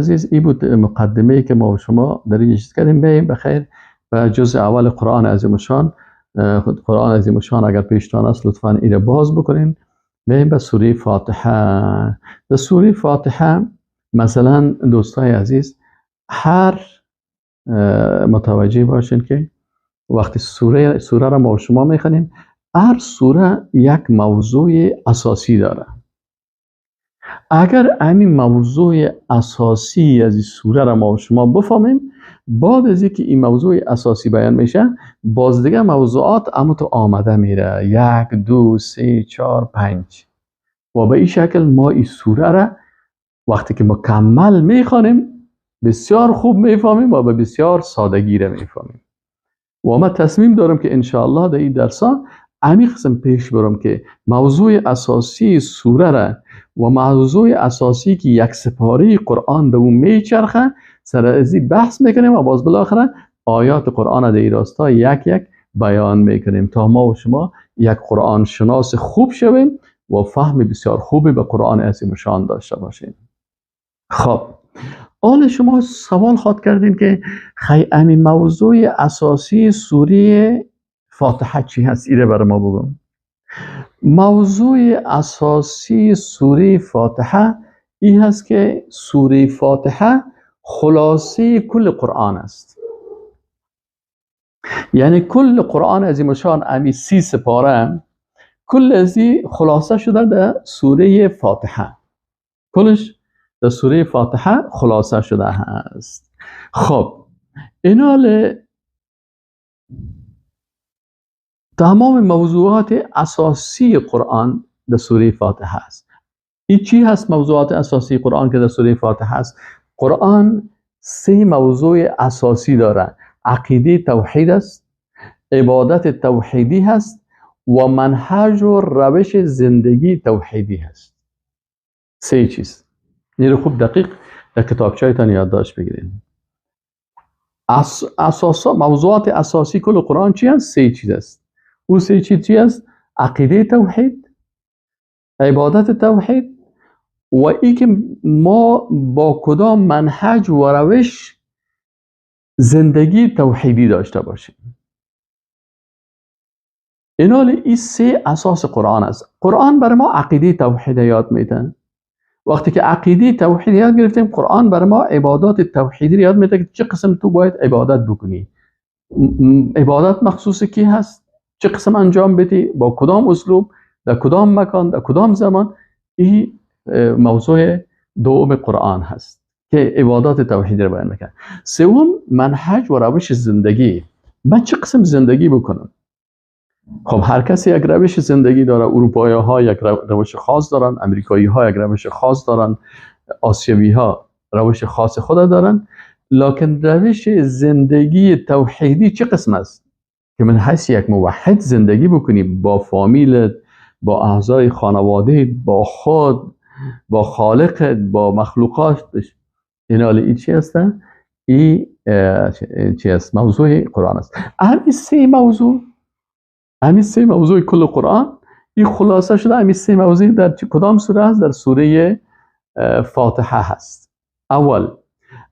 عزیز، این بود مقدمه که ما و شما در این چیز کردیم. بریم بخیر و جزء اول قرآن عظیم الشان. قرآن عظیم الشان اگر پیشتان است لطفاً این را باز بکنین. بریم به سوره فاتحه. در سوره فاتحه مثلا دوستای عزیز هر متوجه باشین که وقتی سوره را ما و شما میخوانیم، هر سوره یک موضوع اساسی داره. اگر همین موضوع اساسی از این سوره را ما و شما بفهمیم، بعد از اینکه این موضوع اساسی بیان میشه، باز دیگه موضوعات اما تو آمده میره، 1 2 3 4 5، و به این شکل ما این سوره را وقتی که مکمل میخوانیم بسیار خوب میفهمیم و به بسیار سادگی را میفهمیم. و ما تصمیم دارم که انشاءالله در این درسا عمیق قسم پیش برم که موضوع اساسی سوره را و موضوع اساسی که یک سپاره قرآن در اون میچرخه سر ازی بحث میکنیم و باز بالاخره آیات قرآن در این راستا یک یک بیان میکنیم تا ما و شما یک قرآن شناس خوب شویم و فهم بسیار خوبی به قرآن عظیم الشان داشته باشیم. خب حالا شما سوال خواد کردین که خی همین موضوع اساسی سوره فاتحه چی هست؟ ایره برای ما بگم. موضوع اساسی سوره فاتحه این هست که سوره فاتحه خلاصه کل قرآن است. یعنی کل قرآن عظیم الشان امی 30 سپاره کل ازی خلاصه شده در سوره فاتحه، کلش در سوره فاتحه خلاصه شده هست. خب اینال تمام موضوعات اساسی قرآن در سوره فاتحه است. این چی هست موضوعات اساسی قرآن که در سوره فاتحه هست؟ قرآن 3 موضوع اساسی داره: عقیده توحید است، عبادت توحیدی هست و منهج و روش زندگی توحیدی هست. 3 چیز. این رو خوب دقیق در کتابچه‌تان یادداشت بگیرین. اساسا موضوعات اساسی کل قرآن چی هست؟ 3 چیز است. او 3 چیز چی است؟ عقیده توحید، عبادت توحید و ای که ما با کدام منهج و روش زندگی توحیدی داشته باشیم. اینال این 3 اساس قرآن است. قرآن برای ما عقیده توحید یاد میده. وقتی که عقیده توحید یاد گرفتیم، قرآن برای ما عبادات توحیدی یاد میده که چه قسم تو باید عبادت بکنی، عبادت مخصوص کی هست، چه قسم انجام بدی، با کدام اسلوب، در کدام مکان، در کدام زمان. این موضوع دوم قرآن هست که عبادات توحیدی رو بیان میکنه. سوم منهج و روش زندگی. من چه قسم زندگی بکنم؟ خب هر کسی یک روش زندگی داره. اروپایی ها یک روش خاص دارن، امریکایی ها یک روش خاص دارن، آسیایی ها روش خاص خود دارن. لکن روش زندگی توحیدی چه قسم است؟ که من حیث یک موحد زندگی بکنی، با فامیلت، با اعضای خانواده، با خود، با خالقت، با مخلوقاتش. اینا این چی هستن؟ این چی است؟ موضوع قرآن است. همین 3 موضوع، همین 3 موضوع کل قرآن این خلاصه شده. همین 3 موضوع در کدام سوره هست؟ در سوره فاتحه هست. اول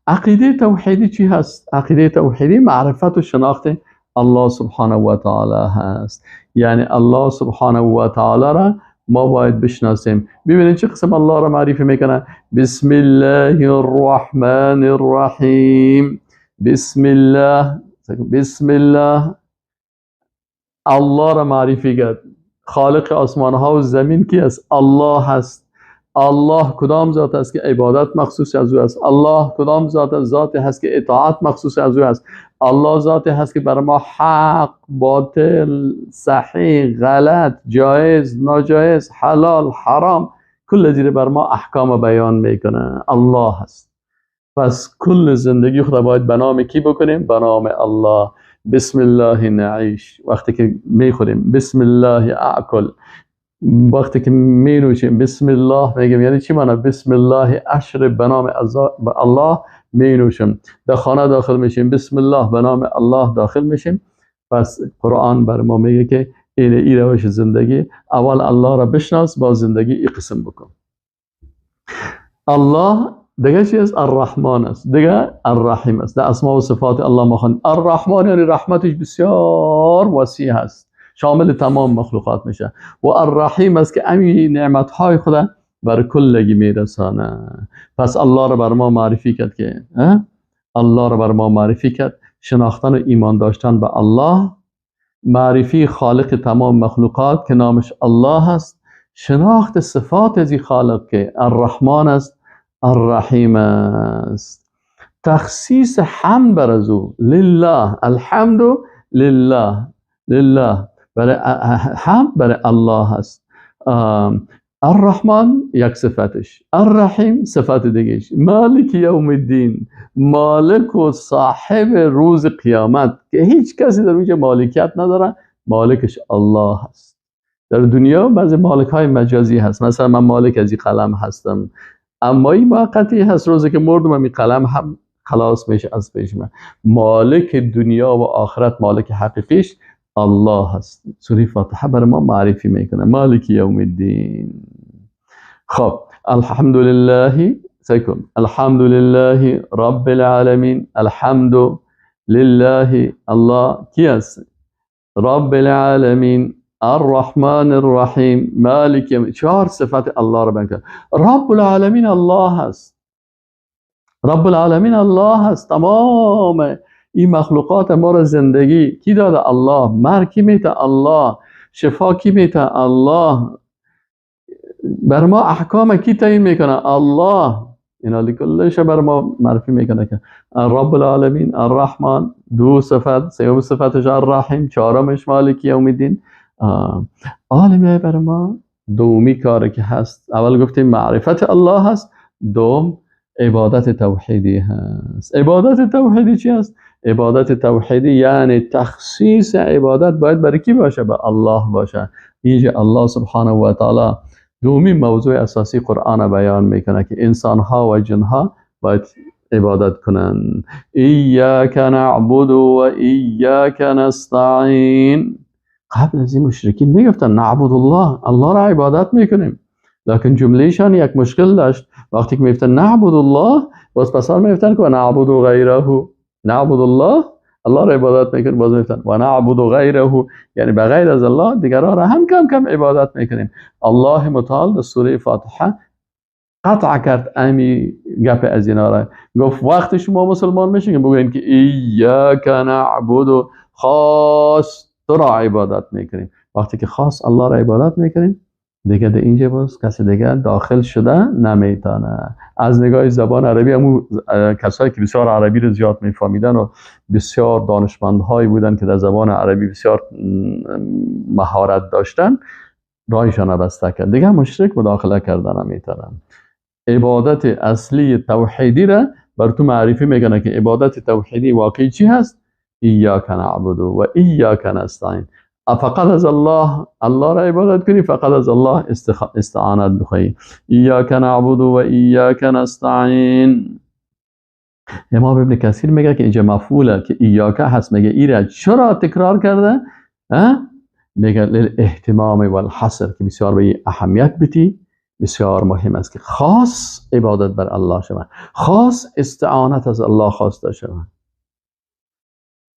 عقیده توحیدی چی هست؟ عقیده توحیدی معرفت و شناخت الله سبحانه و تعالی هست. یعنی الله سبحانه و تعالی را ما باید بشناسیم. ببینید چه قسم الله را معرفی میکنه: بسم الله الرحمن الرحیم، بسم الله، بسم الله. الله را معرفی کرد. خالق آسمان ها و زمین کی است؟ الله هست. الله کدام ذات است که عبادت مخصوص از او است؟ الله کدام ذات است؟ ذاتی هست که اطاعت مخصوص از او است. الله ذاتی هست که بر ما حق، باطل، صحیح، غلط، جایز، ناجایز، حلال، حرام، کل زیر بر ما احکام بیان میکنه. الله هست. پس کل زندگی خود باید به نام کی بکنیم؟ به نام الله. بسم الله نعیش، وقتی که میخوریم بسم الله اعکل، وقتی که می نوشیم بسم الله میگیم. یعنی چی معنی بسم الله اشرب؟ به نام الله می نوشم. در خانه داخل میشیم بسم الله، به نام الله داخل میشیم. پس قرآن بر ما میگه که این روش زندگی، اول الله را بشناس، با زندگی ای قسم بکن. الله دیگه چی است؟ الرحمن است، دیگه الرحیم است. در اسما و صفات الله ما خواندیم. الرحمن یعنی رحمتش بسیار وسیع هست، شامل تمام مخلوقات میشه، و الرحیم است که امی نعمت های خدا بر کلگی میرسانه. پس الله را بر ما معرفی کرد که الله را بر ما معرفی کرد. شناختن و ایمان داشتن به الله، معرفی خالق تمام مخلوقات که نامش الله است، شناخت صفات از خالق که الرحمن است، الرحیم است، تخصیص حمد بر از او لله، الحمد لله، لله برای حمد برای الله است. الرحمن یک صفتش، الرحیم صفت دیگهش، مالک یوم الدین، مالک و صاحب روز قیامت که هیچ کسی در اونجا مالکیت نداره، مالکش الله هست. در دنیا بعضی مالک های مجازی هست، مثلا من مالک از این قلم هستم، اما این موقتی هست، روزی که مردم این قلم هم خلاص میشه از پیش من. مالک دنیا و آخرت، مالک حقیقیش الله هست. سوره فاتحه بر ما معرفی میکنه مالک یوم الدین. خب الحمدلله، سیکن الحمدلله رب العالمین. الحمد لله، الله کی است؟ رب العالمین، الرحمن الرحیم، مالک یوم. چهار صفت الله رو بیان کرد. رب العالمین الله هست، رب العالمین الله هست. تمام این مخلوقات ما را زندگی کی داده؟ الله. مرگ کی میته؟ الله. شفا کی میته؟ الله. بر ما احکام کی تعیین میکنه؟ الله. اینا کلش بر ما معرفی میکنه که رب العالمین، الرحمن، دو صفت، سوم صفتش الرحیم، چهارمش مالک یوم الدین. عالمه بر ما دومی کاری که هست، اول گفتیم معرفت الله هست، دوم عبادت توحیدی هست. عبادت توحیدی چی هست؟ عبادت توحیدی یعنی تخصیص عبادت باید برای کی باشه؟ به الله باشه. اینجا الله سبحانه و تعالی دومی موضوع اساسی قرآن بیان میکنه که انسان ها و جن ها باید عبادت کنن. ایاک نعبد و ایاک نستعین. قبل از این مشرکین میگفتن نعبد الله، الله را عبادت میکنیم، لکن جملهشان یک مشکل داشت. وقتی که میگفتن نعبد الله، باز پسان میگفتن که نعبد غیره. نعبد الله، الله را عبادت میکنیم، باز میگفتن و نعبد غیره، یعنی به غیر از الله دیگران را هم کم کم عبادت میکنیم. الله متعال در سوره فاتحه قطع کرد امی گپ از اینا را، گفت وقتی شما مسلمان میشین که بگوین که ایاک نعبد، خاص تو را عبادت میکنیم. وقتی که خاص الله را عبادت میکنیم دیگه در اینجا باز کسی دیگه داخل شده نمیتونه. از نگاه زبان عربی همون کسایی که بسیار عربی رو زیاد میفهمیدن و بسیار دانشمندهایی بودن که در زبان عربی بسیار مهارت داشتن، راهشان بسته کرد، دیگه مشرک مداخله کردن نمیتونن. عبادت اصلی توحیدی را بر تو معرفی میکنه که عبادت توحیدی واقعی چی هست؟ ایاک نعبد و ایاک نستعین. فقط از الله، الله را عبادت کنی، فقط از الله استعانت بخواهی. ایاک نعبد و ایاک نستعین. امام ابن کثیر میگه که اینجا مفعوله که ایاک هست، میگه ایره چرا تکرار کرده؟ میگه للاهتمام والحصر، که بسیار به اهمیت بتی، بسیار مهم است که خاص عبادت بر الله شود، خاص استعانت از الله خواسته شود.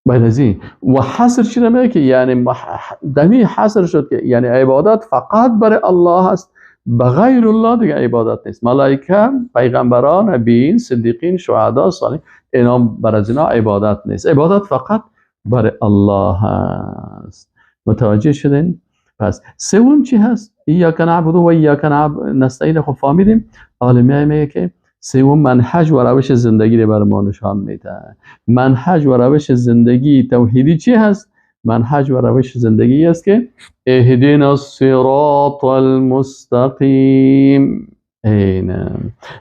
بعد از این و حصر چی میگه که یعنی دمی حصر شد که یعنی عبادت فقط برای الله است، بغیر الله دیگه عبادت نیست. ملائکه، پیغمبران، نبیین، صدیقین، شهدا، صالحین، اینا بر از اینا عبادت نیست. عبادت فقط برای الله است. متوجه شدین؟ پس سوم چی هست؟ ایاک نعبد و ایاک نستعین. خب فهمیدیم. عالمیه میگه که سوم منهج و روش زندگی رو بر ما نشان میده. منهج و روش زندگی توحیدی چی هست؟ منهج و روش زندگی است که اهدنا الصراط المستقیم. اینه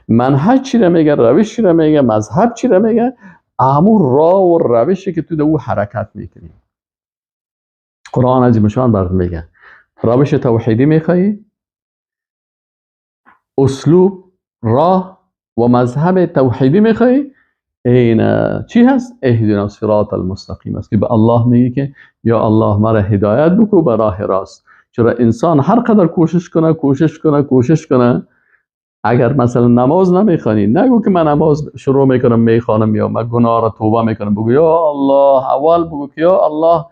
منهج چی رو میگه، روش چی رو میگه، مذهب چی رو میگه، امور راه و روشی که تو در او حرکت میکنی. قرآن از مشان برات میگه روش توحیدی میخوایی، اسلوب، راه و مذهب توحیدی میخوایی، این چی هست؟ اهدنا الصراط المستقیم است که به الله میگه که یا الله مرا هدایت بکو به راه راست. چرا انسان هر قدر کوشش کنه کوشش کنه کوشش کنه اگر مثلا نماز نمیخوانی، نگو که من نماز شروع میکنم میخوانم یا من گناه را توبه میکنم. بگو یا الله، اول بگو که یا الله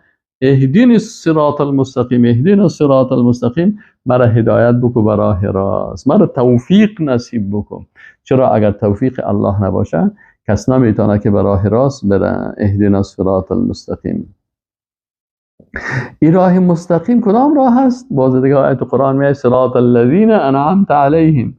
اهدینی الصراط المستقیم، اهدینا الصراط المستقیم، مرا هدایت بکن به راه راست، مرا توفیق نصیب بکن. چرا اگر توفیق الله نباشه کس نمیتونه که به راه راست بره. اهدینا الصراط المستقیم. این راه مستقیم کدام راه است؟ باز دیگه آیت قرآن میگه صراط الذین انعمت علیهم،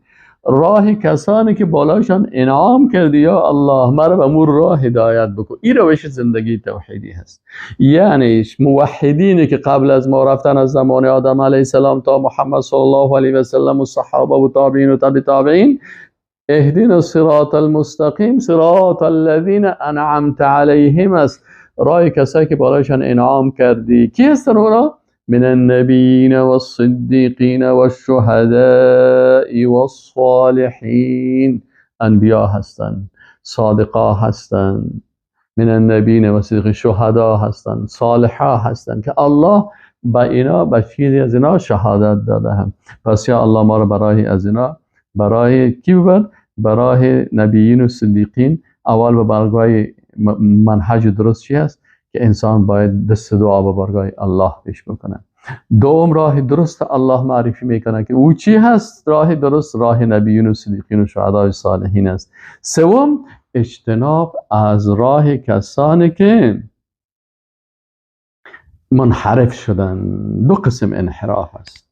راه کسانی که بالایشان انعام کردی یا الله، مرا به مور راه هدایت بکن. این روش زندگی توحیدی هست. یعنی موحدینی که قبل از ما رفتن از زمان آدم علیه السلام تا محمد صلی الله علیه و سلم و صحابه و تابعین و تابع تابعین، اهدنا الصراط المستقیم صراط الذین انعمت علیهم است، راه کسایی که بالایشان انعام کردی. کی هستن اونا؟ من النبیین والصدیقین والشهداء والصالحین. انبیا هستن، صادقا هستن، من النبیین و صدیق شهدا هستن، صالحا هستن که الله با اینا، با چیزی از اینا شهادت داده هم. پس یا الله ما رو برای از اینا، برای کی ببر؟ برای نبیین و صدیقین. اول به بارگاه منهج درست چی هست؟ که انسان باید دست دعا به بارگاه الله پیش بکنه. دوم راه درست الله معرفی میکنه که او چی هست؟ راه درست راه نبیین و صدیقین و شهدای صالحین است. سوم اجتناب از راه کسانی که منحرف شدن. دو قسم انحراف است.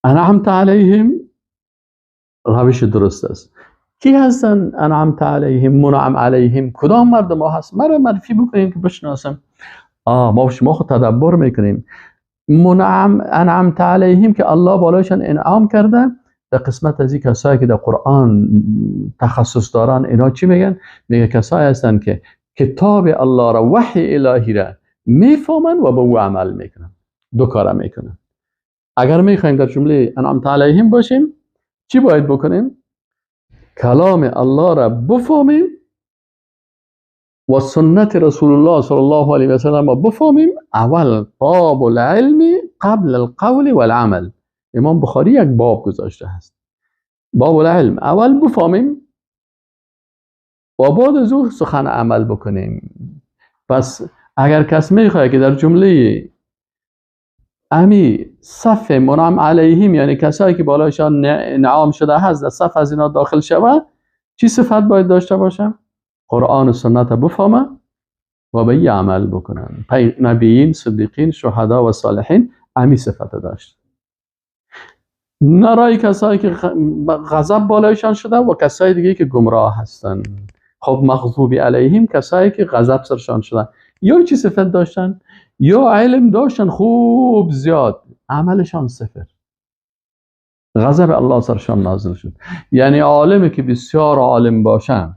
انعمت علیهم روش درست است. کی هستن انعمت علیهم، منعم علیهم؟ کدام مردم ها هست؟ مرا معرفی بکنیم که بشناسم. ما شما خود تدبر میکنیم. منعم انعمت علیهم که الله بالایشان انعام کرده. در قسمت از این کسایی که در قرآن تخصص دارن اینا چی میگن؟ میگه کسایی هستن که کتاب الله را، وحی الهی را میفهمن و به او عمل میکنن. دو کار میکنن. اگر میخوایم در جمله انعمت علیهم باشیم چی باید بکنیم؟ کلام الله را بفهمیم و سنت رسول الله صلی الله علیه و سلم را بفهمیم. اول باب العلم قبل القول والعمل. امام بخاری یک باب گذاشته هست، باب العلم. اول بفهمیم و بعد از او سخن عمل بکنیم. پس اگر کس میخواد که در جمله امی صف منعم علیهم، یعنی کسایی که بالایشان انعام شده هست، در صف از اینا داخل شود، چی صفت باید داشته باشم؟ قرآن و سنت بفهمه و به این عمل بکنن. نبیین، صدیقین، شهدا و صالحین امی صفت داشت. نه رای کسایی که غضب بالایشان شده و کسایی دیگه که گمراه هستن. خب مغضوب علیهم کسایی که غضب سرشان شدن، یا چی صفت داشتن؟ یا علم داشتن خوب زیاد، عملشان صفر، غضب الله سرشان نازل شد. یعنی عالمی که بسیار عالم باشن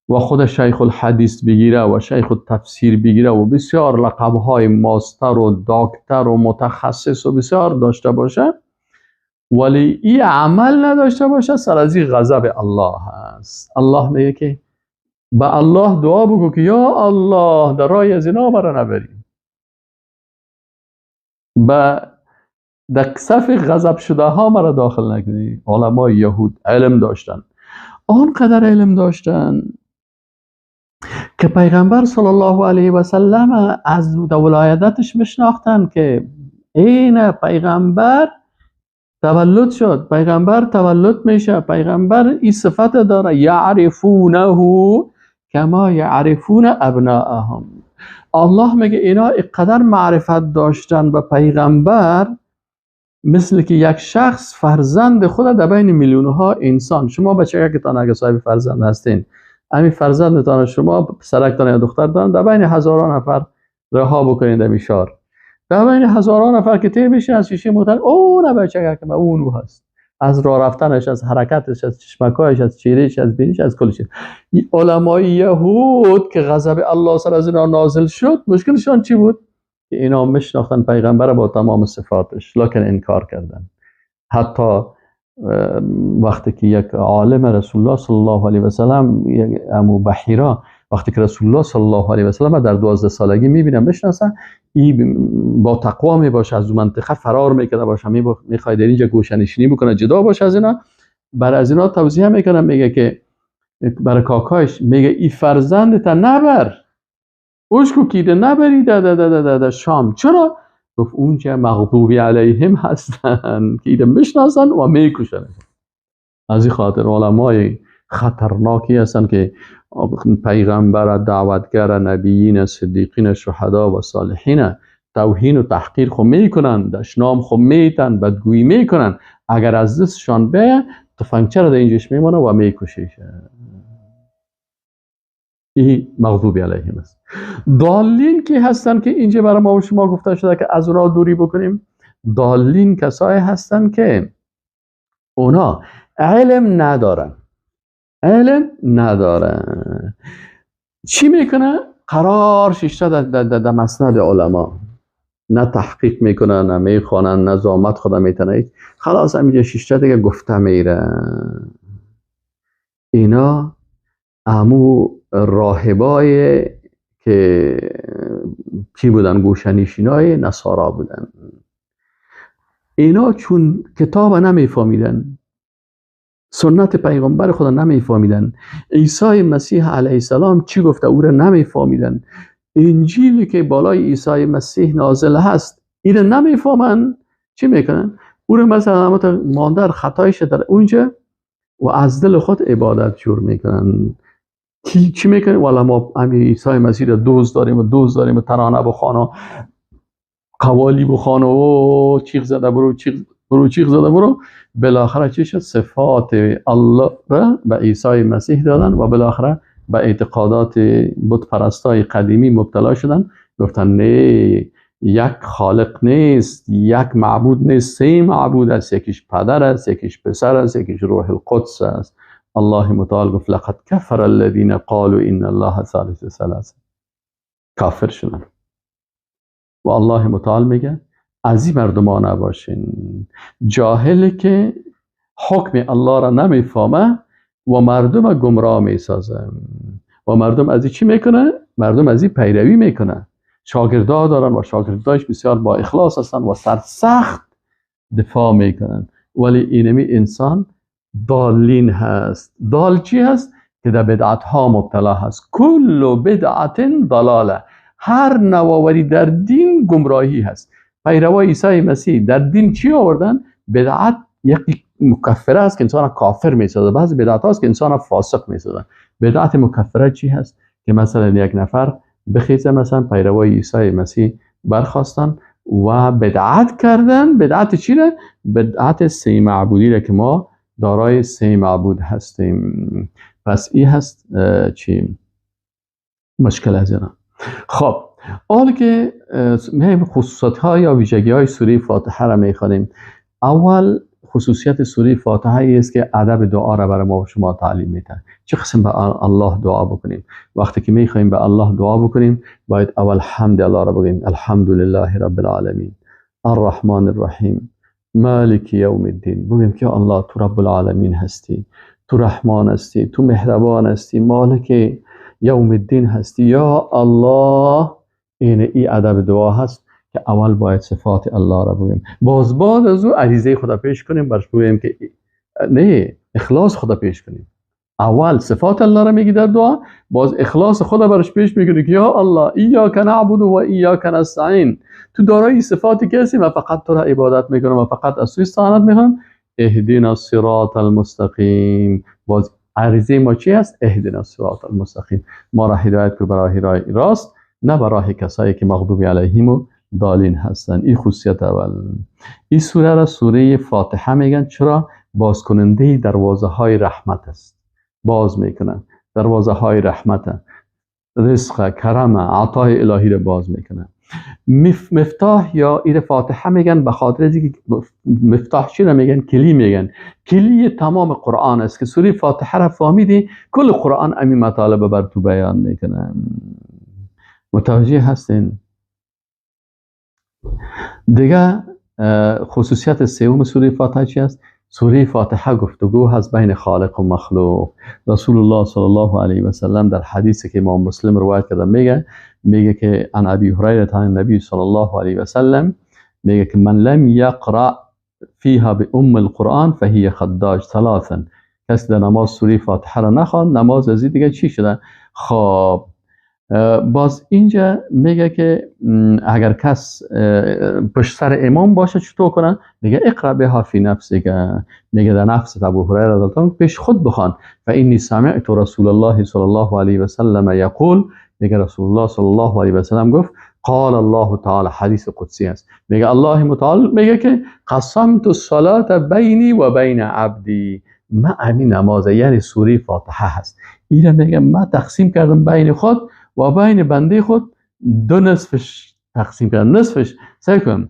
و خود شیخ الحدیث بگیره و شیخ التفسیر بگیره و بسیار لقبهای ماستر و دکتر و متخصص و بسیار داشته باشه، ولی ای عمل نداشته باشه، سر از این غضب الله هست. الله میگه که به الله دعا بگو که یا الله در راه از اینا مرا نبری. به در صف غضب شده ها مرا داخل نکنی. علمای یهود علم داشتن، آنقدر علم داشتن که پیغمبر صلی الله علیه و سلم از ولایتش میشناختن که این پیغمبر تولد شد، پیغمبر تولد میشه، پیغمبر این صفت داره، یعرفونه کما یعرفون ابناءهم. الله میگه اینا اینقدر معرفت داشتن به پیغمبر، مثل که یک شخص فرزند خود در بین میلیون ها انسان. شما بچگکتان اگه صاحب فرزند هستین، همین فرزندتان شما پسرکتان یا دخترتان در بین هزاران نفر رها بکنین در میشار، در بین هزاران نفر که تیر میشه از شیشه موتر، او نه بچگک ما اون هست، از راه رفتنش، از حرکتش، از چشمکایش، از چهرهش، از بینیش، از کلش. علمای یهود که غضب الله سر از اینا نازل شد، مشکلشان چی بود؟ که اینا میشناختن پیغمبر با تمام صفاتش، لکن انکار کردن. حتی وقتی که یک عالم رسول الله صلی الله علیه و سلم، امو بحیرا، وقتی که رسول الله صلی الله علیه و سلم در 12 سالگی میبینم بشناسن، ای با تقوا میباشه، از اون منطقه فرار میکنه باشه، میخواد در اینجا گوشه نشینی بکنه، جدا باشه از اینا. بر از اینا توضیح میکنه، میگه که برای کاکایش میگه ای فرزند تا نبر، اوشکو کیده نبری ده شام. چرا؟ گفت اونجا مغضوبی علیهم هستن که ایده میشناسن و میکشن. از این خاطر علمای خطرناکی هستن که پیغمبر، دعوتگر، نبیین، صدیقین، شهدا و صالحین توهین و تحقیر خو میکنن، دشنام خو میتن، بدگویی میکنن. اگر از دستشان بیه تفنگچه را در اینجاش میمانه و میکشه. این مغضوب علیهم است. ضالین که هستن که اینجا برای ما و شما گفته شده که از اونا دوری بکنیم، ضالین کسایی هستن که اونا علم ندارن، علم ندارن. چی میکنه؟ قرار ششته در مسند علما، نه تحقیق میکنه، نه میخوانن، نه زامت خدا میتنه، خلاص همینجا ششته دیگه گفته میره. اینا امو راهبای که کی بودن؟ گوشنشینای نصارا بودن. اینا چون کتاب نمیفهمیدن، سنت پیغمبر خدا نمیفهمیدن، عیسی مسیح علیه السلام چی گفته او را نمیفهمیدن، انجیلی که بالای عیسی مسیح نازل هست این را نمیفهمن. چی میکنن؟ او را مثلا ماندر خطایش در اونجا و از دل خود عبادت جور میکنن. چی میکنه؟ والا ما همین عیسی مسیح را دوست داریم و دوست داریم و ترانه بخوان و قوالی بخوان و چیغ زده برو، چیغ برو، چیغ زده برو. بالاخره چی شد؟ صفات الله را به عیسی مسیح دادن و بالاخره به اعتقادات بت پرستای قدیمی مبتلا شدن. گفتن نه، یک خالق نیست، یک معبود نیست، سه معبود است، یکیش پدر است، یکیش پسر است، یکیش روح القدس است. الله متعال گفت لقد کفر الذین قالوا ان الله ثالث ثلاثه. کافر شدن. و الله متعال میگه از این مردمان نباشین، جاهلی که حکم الله را نمیفهمه و مردم گمراه میسازه. و مردم از این چی میکنه؟ مردم از این پیروی میکنه. شاگردا دارن و شاگردایش بسیار با اخلاص هستن و سرسخت دفاع میکنن، ولی اینمی انسان ضالین هست. ضال چی هست؟ که در بدعت ها مبتلا هست. کل بدعت ضلاله، هر نوآوری در دین گمراهی هست. پیروای عیسی مسیح در دین چی آوردن؟ بدعت یک مکفره است که انسان کافر میسازه. بعضی بدعت هاست که انسان فاسق میسازه. بدعت مکفره چی هست؟ که مثلا یک نفر بخیزه، مثلا پیروای عیسی مسیح برخواستن و بدعت کردن. بدعت چی را؟ بدعت سه معبودی را که ما دارای سه معبود هستیم. پس این هست چی مشکل از اینا. خب حالا که میایم خصوصیت ها یا ویژگی های سوره فاتحه را میخوانیم. اول خصوصیت سوره فاتحه است که ادب دعا را برای ما و شما تعلیم میده. چه قسم به الله دعا بکنیم؟ وقتی که میخوایم به الله دعا بکنیم باید اول حمد الله را بگیم. الحمدلله رب العالمین، الرحمن الرحیم، مالک یوم الدین. بگیم که الله تو رب العالمین هستی، تو رحمان هستی، تو مهربان هستی، مالک یوم الدین هستی. یا الله، این ای ادب دعا هست که اول باید صفات الله را بگیم. باز بعد از او عریضه خدا پیش کنیم، برش بگیم که نه، اخلاص خدا پیش کنیم. اول صفات الله را میگی در دعا، باز اخلاص خدا برش پیش میکنی که یا الله ایاک نعبد و ایاک نستعین، تو دارای صفاتی که هستی و فقط تو را عبادت میکنم و فقط از تو استعانت میکنم. اهدنا الصراط المستقیم. باز عریضه ما چی هست؟ اهدنا الصراط المستقیم، ما را هدایت کن برای راه راست، نه برای کسایی که مغضوب علیهم و ضالین هستن. این خصوصیت اول. این سوره را سوره فاتحه میگن. چرا؟ بازکننده دروازه های رحمت است. باز میکنه دروازه های رحمت، رزق، کرم، عطای الهی را باز میکنه. مفتاح یا ایر فاتحه میگن به خاطر اینکه مفتاح چی را میگن؟ کلی میگن. کلی تمام قرآن است که سوره فاتحه را فهمیدی کل قرآن امی مطالب بر تو بیان میکنه. متوجه هستین؟ دیگه خصوصیت سوم سوره فاتحه چی است؟ سوره فاتحه گفتگو هست بین خالق و مخلوق. رسول الله صلی الله علیه و سلم در حدیثی که امام مسلم روایت کرده میگه که عن ابی هریره عن النبی صلی الله علیه و سلم میگه که من لم یقرأ فيها بأم القرآن فهي خداج ثلاثا. کسی در نماز سوره فاتحه را نخواند نماز از این دیگه چی شده؟ خب باز اینجا میگه که اگر کس پشت سر امام باشه چطور کنه؟ میگه اقرأ بها فی نفسک، میگه در نفس ابو هریره رضی الله عنه پیش خود بخوان. فانی سمعت رسول الله صلی الله علیه و سلم یقول، میگه رسول الله صلی الله علیه و سلم گفت قال الله تعالی، حدیث قدسی است، میگه الله متعال میگه که قسمت الصلاة بینی و بین عبدی، ما همین نماز یعنی سوره فاتحه هست، اینو میگه ما تقسیم کردم بین خود و بین بنده خود، دو نصفش تقسیم کردم، نصفش سعی کن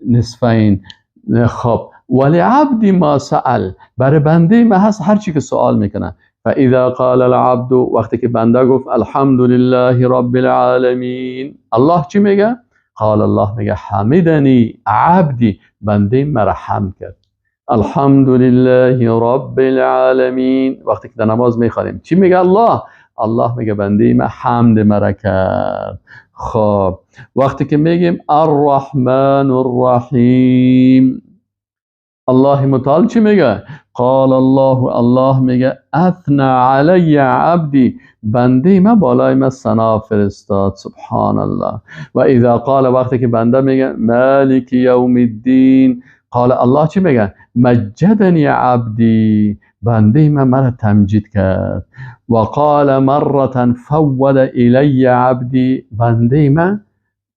نصفین. خب ولی عبدی ما سأل، برای بنده ما هست هر چی که سوال میکنه. فاذا قال العبد، وقتی که بنده گفت الحمد لله رب العالمین، الله چی میگه؟ قال الله میگه حمدنی عبدی، بنده مرا حمد کرد. الحمد لله رب العالمین، وقتی که در نماز میخوانیم چی میگه الله؟ الله میگه بنده ما حمد مرا کرد. خب وقتی که میگیم الرحمن الرحیم، الله متعال چی میگه؟ قال الله، الله میگه اثنا علی عبدی، بنده ما بالای ما ثنا فرستاد. سبحان الله. و اذا قال، وقتی که بنده میگه مالک یوم الدین، قال الله چی میگه؟ مجدنی عبدی، بنده ما مرا تمجید کرد. و قال مره فوض الی عبدی، بنده ما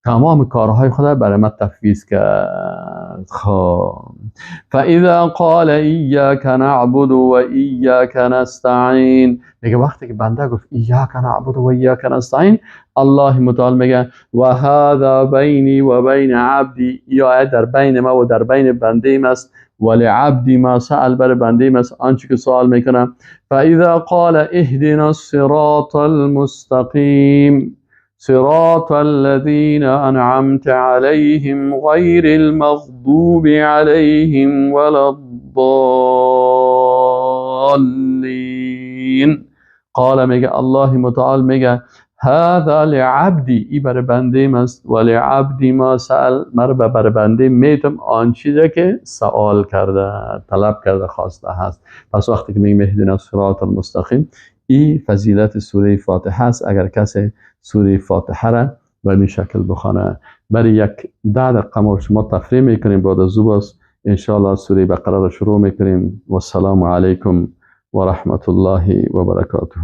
تمام کارهای خدا برای من تفویض کرد. خب فاذا قال ایاک نعبد و ایاک نستعین، میگه وقتی که بنده گفت ایاک نعبد و ایاک نستعین، الله متعال میگه و هذا بینی و بین عبدی، یا در بین ما و در بین بنده است، ولعبدی ما سأل، بر بنده است آنچه که سوال میکنه. فاذا قال اهدنا الصراط المستقیم صراط الذين أنعمت عليهم غير المغضوب عليهم ولا الضالين. قال میگه الله متعال میگه هذا لعبدی، ای بر بنده است، ولعبدی ما سأل، مر بر بنده میتم آن چیزی که سوال کرده، طلب کرده، خواسته هست. پس وقتی که میگیم اهدنا الصراط المستقیم، ای فضیلت سوره فاتحه است. اگر کسی سوره فاتحه را به این شکل بخوانه، برای یک 10 دقیقه ما شما تفریح میکنیم، بعد از او باز انشاءالله سوره بقره را شروع میکنیم. و السلام علیکم و رحمت الله و برکاته.